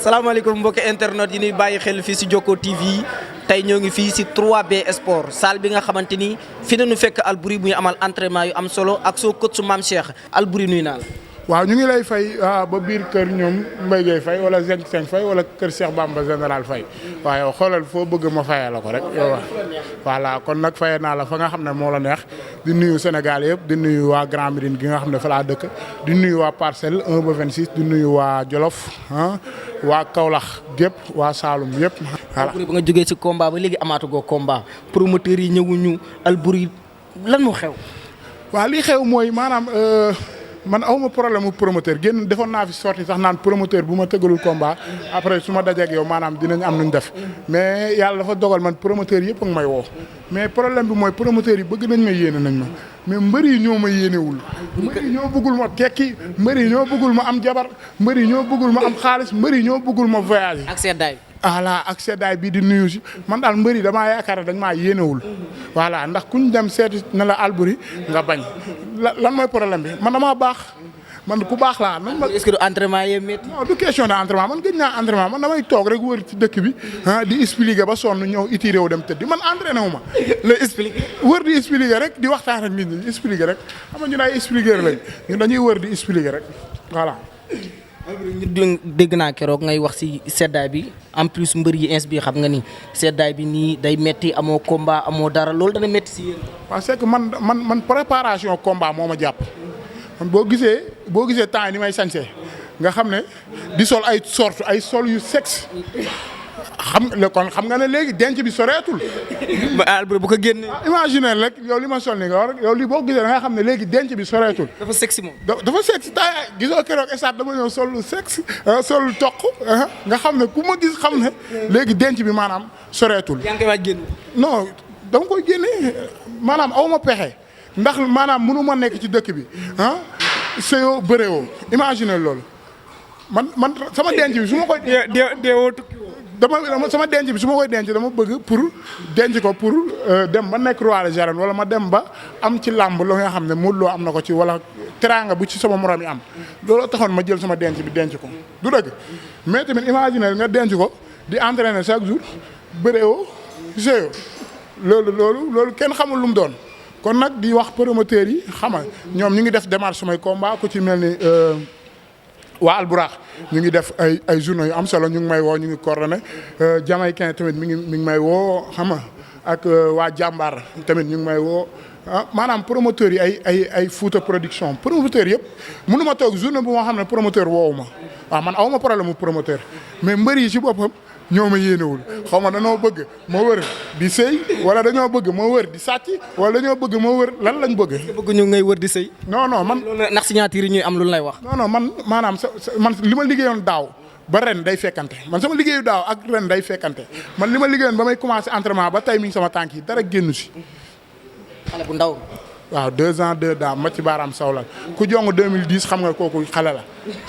salaamaaleykum mbokki internet yi ñuy bàyyi xel fii si Jokko TV tey ñoo ngi fii si 3B Sport salle bi nga xamante ni fi nañu fekk Alboury muy amal entraînement yu am solo ak soo coach su Mame Cheikh Alboury nuyu naa la. waaw ñu ngi lay fay ba biir kër ñoom Mbaye Gueye Faye wala Seng Faye wala kër Cheikh Bamba général Faye waaw yow xoolal foo bëgg ma fayee la ko rek yow voilà kon nag fayee naa la fa nga xam ne moo la neex di nuyu Sénégal yëpp di nuyu waa Grand Médine gi nga xam ne fa laa dëkk di nuyu waa Parcelles 1 ba 26 di nuyu waa Jolof waa Kaolack gépp waa Saloum yëpp. voilà Alboury ba nga jógee si combat ba léegi amaatugoo combat promoteurs yi ñëwuñu Alboury lan moo xew. waaw li xew mooy maanaam. man awma problème mu promoteur génn defoon naa fi sorti sax naan promoteur bu ma tëggalul combat après su ma dajeeg yow maanaam dinañ am nuñ def mais yàlla dafa dogal man promoteur yëpp a ngi may woo mais problème bi mooy promoteur yi bëgg nañ ma yéene nañ ma mais mbër yi ñoo ma yéenewul mbër yi ñoo bëggul ma tekki mbër yi ñoo bëggul ma am jabar mbër yi ñoo bëggul ma am xaalis mbër yi ñoo bëggul ma voyage ak seddaay. voilà ak seddaay bii di nuyu si man daal mbëri damaa yaakaar ne dañ maa yéenewul voilà ndax kuñ dem seeti na la Alboury nga bañ lan mooy problème bi man damaa baax man ku baax laa. est-ce que du entraînement yee métti. non du question de entraînement man gëj naa entraînement man damay toog rek wër ci dëkk bi di expliquer ba sonn ñëw iti réew dem tëddi man entraîné wu ma. la expliquer. wër di expliquer rek di waxtaan ak nit ñi expliquer rek xam nga ñu ay expliquer lañ ñun dañuy wër di expliquer rek voilà. ñu dégg naa keroog ngay wax ci seddaay bi en plus mbër yi ins bi xam nga ni seddaay bi nii day metti amoo combat amoo dara loolu dana metti ci yéen. parce que man préparation combat moo ma jàpp man boo gisee temps yi ni may sañsee nga xam ne di sol ay sorte ay sol yu sexe xam nga ne léegi denc bi soreetul. ba Alboury bu ko génnee. imaginer rek yow li ma sol ni nga war yow li boo gisee da nga xam ne léegi denc bi soreetul. dafa sexy moom. dafa sexy temps gisoo keroog stade dama ñëw sol lu sexe sol lu toq nga xam ne ku ma gis xam ne léegi denc bi maanaam soreetul. yaa ngi koy waaj génn. non dama koy génne maanaam aw ma pexe ndax maanaam mënu ma nekk ci dëkk bi sëyoo bëreewoo imaginer loolu man sama denc bi su ma koy. deewoo tukki dama sama denc bi su ma koy denc dama bëgg pour denc ko pour dem ba nekk roi des arènes wala ma dem ba am ci làmb loo nga xam ne Modou Lo am na ko ci wala teraanga bu ci sama morom yi am looloo taxoon ma jël sama denc bi denc ko du dëgg mais tamit imaginer nga denc ko di entraîner chaque jour bëreewoo sëyoo loolu kenn xamul lu mu doon kon nag di wax promoteurs yi xama ñoom ñu ngi def démarche samay combat ku ci mel ni waa Albourakh ñu ngi def ay journaux yu am solo ñu ngi may woo ñu ngi coordonné Jamaïcain tamit mi ngi may woo xam nga ak waa Jàmbaar tamit ñu ngi may woo maanaam promoteurs yi ay Fouta production promoteurs yëpp mënu ma toog journée bu ma xam ne promoteur woowu ma waaw man aw ma problème mu promoteur mais mbër yi ci boppam ñoo ma yéenewul xaw ma dañoo bëgg ma wër di sëy wala dañoo bëgg ma wër di sàcc wala dañoo bëgg ma wër lan lañ bëgg. bëgg ñu ngay wër di sëy. non man. loolu ndax signature yi ñuy am lu lay wax. non man maanaam man li ma liggéeyoon daaw ba ren day fekkante man sama liggéeyu daaw ak ren day fekkante man li ma liggéeyoon ba may commencé entraînement ba tey mi ngi sama tànk yi dara génnu si. xale bu ndaw. waaw 2 ans 2 dents ma ci baaraam sawlal ku jong 2010 xam nga kooku xale la.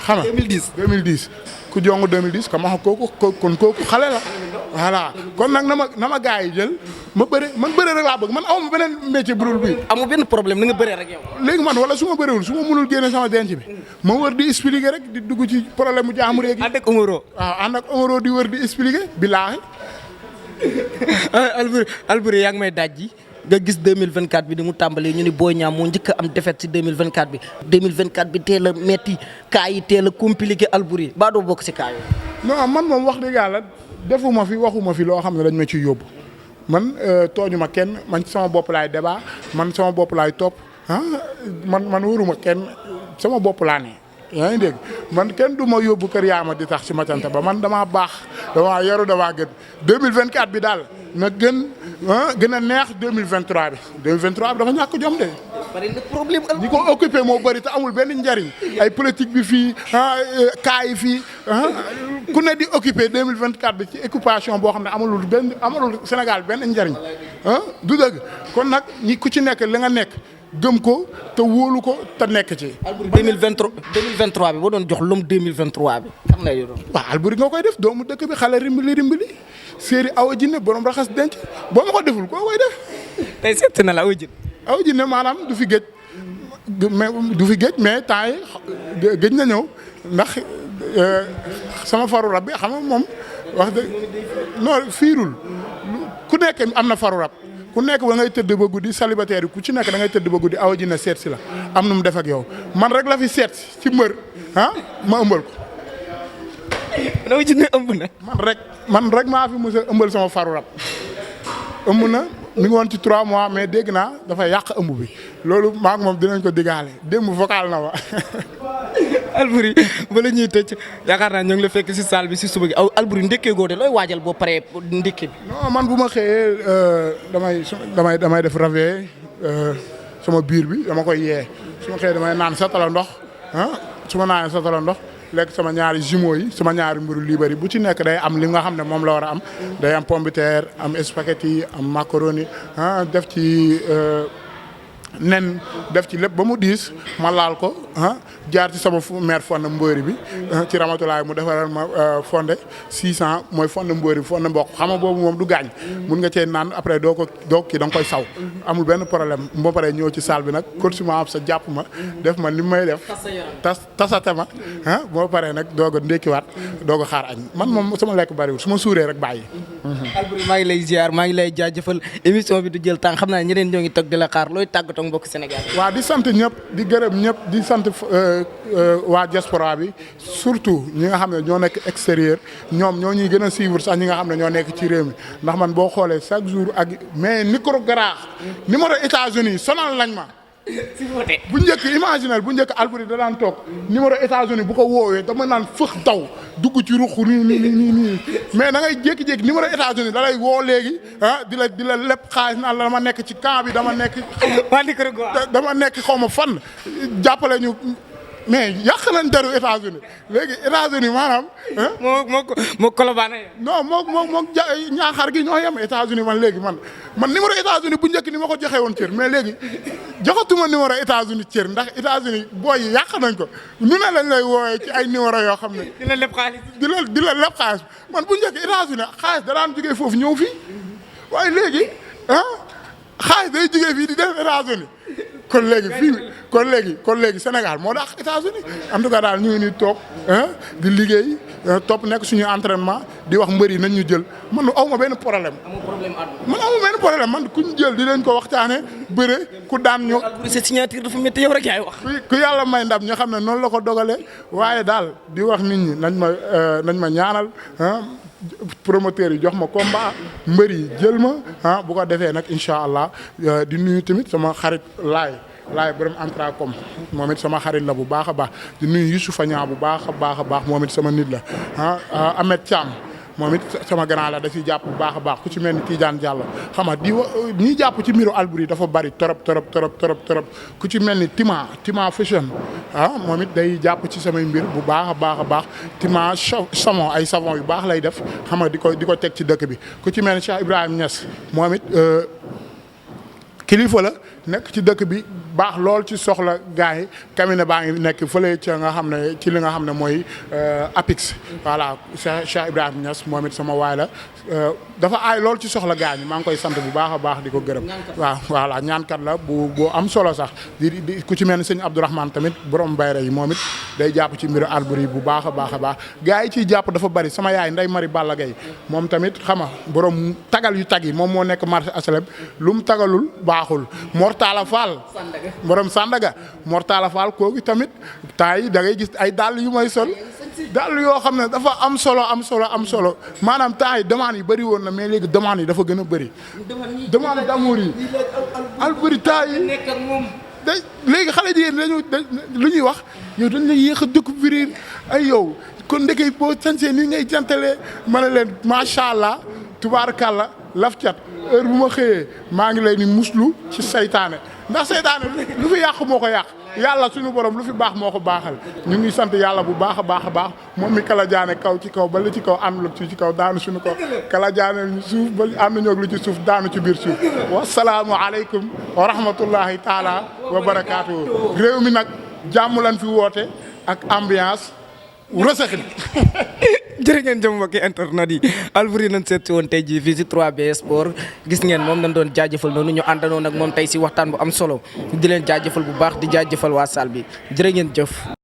xam nga 2010 ku jong 2010 comme wax kooku xale la. voilà kon nag na ma gars yi jël man bëre rek laa bëgg man aw ma beneen métier bu dul bii. amu benn problème na nga bëree rek yow. léegi man wala su ma bëriwul su ma mënul génne sama denc bi ma wër di expliquer rek di dugg ci problème mu jaamu réegi. ànd ak Omaro. waaw ànd ak Omaro di wër di expliquer billaahi. Alboury yaa ngi may daaj ji nga gis 2024 bi di mu tàmbalee ñu ni Boy Niang moo njëkk a am défaite ci 2024 bi. 2024 bi teel a metti kaa yi teel a compliqué Alboury baa doo bokk ci kaa yi. non man moom wax dëgg yàlla defuma fi waxuma fi loo xam ne dañ ma ciy yóbbu man tooñu ma kenn man sama bopp laay débat man sama bopp laay topp man wëruma kenn sama bopp laa ne. yaa ngi dégg man kenn du ma yóbbu kër yaama di tax ci macante ba man damaa baax damaa yaru damaa gën 2024 bi daal na gën a neex 2023 bi 2023 bi dafa ñàkk jom de. bari na problème ñi ko occupé moo bëri te amul benn njariñ ay politique bi fii kaa yi fii ku ne di occupé 2024 bi ci occupation boo xam ne amalul Sénégal benn njariñ du dëgg kon nag ñi ku ci nekk li nga nekk gëm ko te wóolu ko te nekk ci. Alboury 2023 bi boo doon jox lom 2023 bi xam nga yow. waaw Alboury nga koy def doomu dëkk bi xale rimbili séeri Awa Jinne borom raxas denc boo ma ko deful koo koy def. tey seet na la Awa Jinne. Awa Jinne maanaam du fi géej mais temps yi géej na ñëw ndax sama faru rab bi xam nga moom wax dëgg non fiirul ku nekk am na faru rab ku nekk ba ngay tëdd ba guddi célibataire yi ku ci nekk da ngay tëdd ba guddi awa ji na seet si la am nu mu def ak yow man rek la fi seet ci mbër ma ëmbal ko. dama ci ne ëmb na. man rek maa fi mos a ëmbal sama faru rab ëmb na mi ngi woon ci 3 mois mais dégg naa dafa yàq ëmb bi loolu maa ngi moom dinañ ko diggaale démb vocal na ma. Alboury ba la ñuy tëj yaakaar naa ñoo ngi la fekk si salle bi si suba gi Alboury ndekkee goo de looy waajal boo paree ndekki bi. non man bu ma xëyee damay def réveil sama biir bi dama koy yee su ma xëyee damay naan satala ndox su ma naanee satala ndox lekk sama ñaari jumeaux yi sama ñaari mburu liibari bu ci nekk day am li nga xam ne moom la war a am day am pomme de terre am spaghetti am macaroni def ci nen def ci lépp ba mu diis ma laal ko jaar ci sama mère fonde mbëri bi ci ramatulaay mu defaral ma fonde 600 mooy fonde mbëri bi fonde mboq xam nga boobu moom du gaañ mun nga cee naan après doo kii da nga koy saw amul benn problème boo paree ñëw ci salle bi nag continuement am sa jàpp ma def ma li may def tasate ma boo paree nag doog a ndékkiwaat doog a xaar añ man moom sama lekk bariwul su ma suuree rek bàyyi. Alboury maa ngi lay ziar maa ngi lay jaajëfal émission bi du jël temps xam naa ñeneen ñoo ngi toog di la xaar looy tàggatoo mbokk Sénégal. waaw di sant ñëpp di gërëm ñëpp di sant waa diaspora bi surtout ñi nga xam ne ñoo nekk extérieur ñoom ñoo ñuy gën a suivre sax ñi nga xam ne ñoo nekk ci réew mi ndax man boo xoolee chaque jour ak mais Nicaragua numéro États-Unis sonal lañ ma. bu njëkk imaginal bu njëkk Alboury da daan toog numéro États-Unis bu ko woowee dama naan fëx daw dugg ci ruq nii mais da ngay jékki-jékki numéro États-Unis da lay woo léegi di la lépp xaalis naan la dama nekk ci camp bi dama nekk. dama nekk xaw ma fan jàppale ñu. mais yàq nañ deru États-Unis léegi États-Unis maanaam. moo Colobane. non moo ñaaxar gi ñoo yem États-Unis man léegi man numéro États-Unis bu njëkk ni ma ko joxe woon cër mais léegi joxatuma numéro États-Unis cër ndax États-Unis booy yi yàq nañ ko nu ne lañ lay woowee ci ay numéro yoo xam ne. di la leb xaalis. di la leb xaalis man bu njëkk États-Unis xaalis da daan jógee foofu ñëw fii waaye léegi xaalis day jógee fii di dem États-Unis kon léegi Sénégal moo daax États-Unis en tout cas daal ñu ngi nii toog di liggéey topp nekk suñu entraînement di wax mbër yi nañ ñu jël man aw ma benn problème. man aw ma benn problème man ku ñu jël di leen ko waxtaanee bëre ku daan ñu. Alboury sa signature dafa métti yow rek yaay wax. ku yàlla may ndam ñu xam ne noonu la ko dogalee waaye daal di wax nit ñi nañ ma ñaanal promoteur yi jox ma combat mbër yi jël ma bu ko defee nag incha allah di nuyu tamit sama xarit laay borom Antracom moom it sama xarit la bu baax a baax di nuyu Youssoufa Niang bu baax a baax moom it sama nit la Ahmed Thiam moom it sama grand la da ciy jàpp bu baax a baax ku ci mel ni Tidiane Diallo xam nga ñi jàpp ci mbiru Alboury dafa bari torop ku ci mel ni Tima Fashion moom it day jàpp ci samay mbir bu baax a baax Tima savon ay savon yu baax lay def xam nga di ko teg ci dëkk bi ku ci mel ni Cheikh Ibrahima Niass moom it kilifa la nekk ci dëkk bi baax lool ci soxla gars yi cabinet baa ngi nekk fële ca nga xam ne ci li nga xam ne mooy Apix voilà Cheikh Ibrahima Niass moom it sama waay la dafa aay lool ci soxla gars yi maa ngi koy sant bu baax a baax di ko gërëm. waaw voilà ñaankat la bu am solo sax di ku ci mel ni sëñ Abdourahmane tamit borom bayre yi moom it day jàpp ci mbiru Alboury bu baax a baax gars yi ciy jàpp dafa bari sama yaay Ndeye Marie Balla Gaye moom tamit xam nga borom tagal yu tag yi moom moo nekk marché asalem lu mu tagalul baaxul Mortala Fall borom Sandaga Mortala Fall kooku tamit temps yi da ngay gis ay dàll yu may sol dàll yoo xam ne dafa am solo maanaam temps yi demande yi bëri woon na mais léegi demande yi dafa gën a bëri demande d'amour yi Alboury temps yi léegi xale jigéen lu ñuy wax yow dañ la yéex a découvrir ay yow kon ndekey boo sañsee nii ngay jantalee ma ne leen macha allah tubaarkàlla laf cat heure bu ma xëyee maa ngi lay ni muslu ci saytaane ndax saytaane lu fi yàq moo ko yàq yàlla suñu borom lu fi baax moo ko baaxal ñu ngi sant yàlla bu baax a baax moom mi kala jaane kaw ci kaw ba li ci kaw àndul ci kaw daanu suñu kaw kala jaane ñu suuf ba ànd ñoog lu ci suuf daanu ci biir suuf wasalaamu aleykum wa rahmatullahi taala wa barakaatu réew mi nag jàmm lan fi woote ak ambiance rësaxin jërë ngeen jëm mbokki internet yi Alboury nañ seet si woon tey jii fii si 3B Sport gis ngeen moom dañ doon jaajëfal noonu ñu àndandoo nag moom tey si waxtaan bu am solo di leen jaajëfal bu baax di jaajëfal waa salle bi jërë ngeen jëf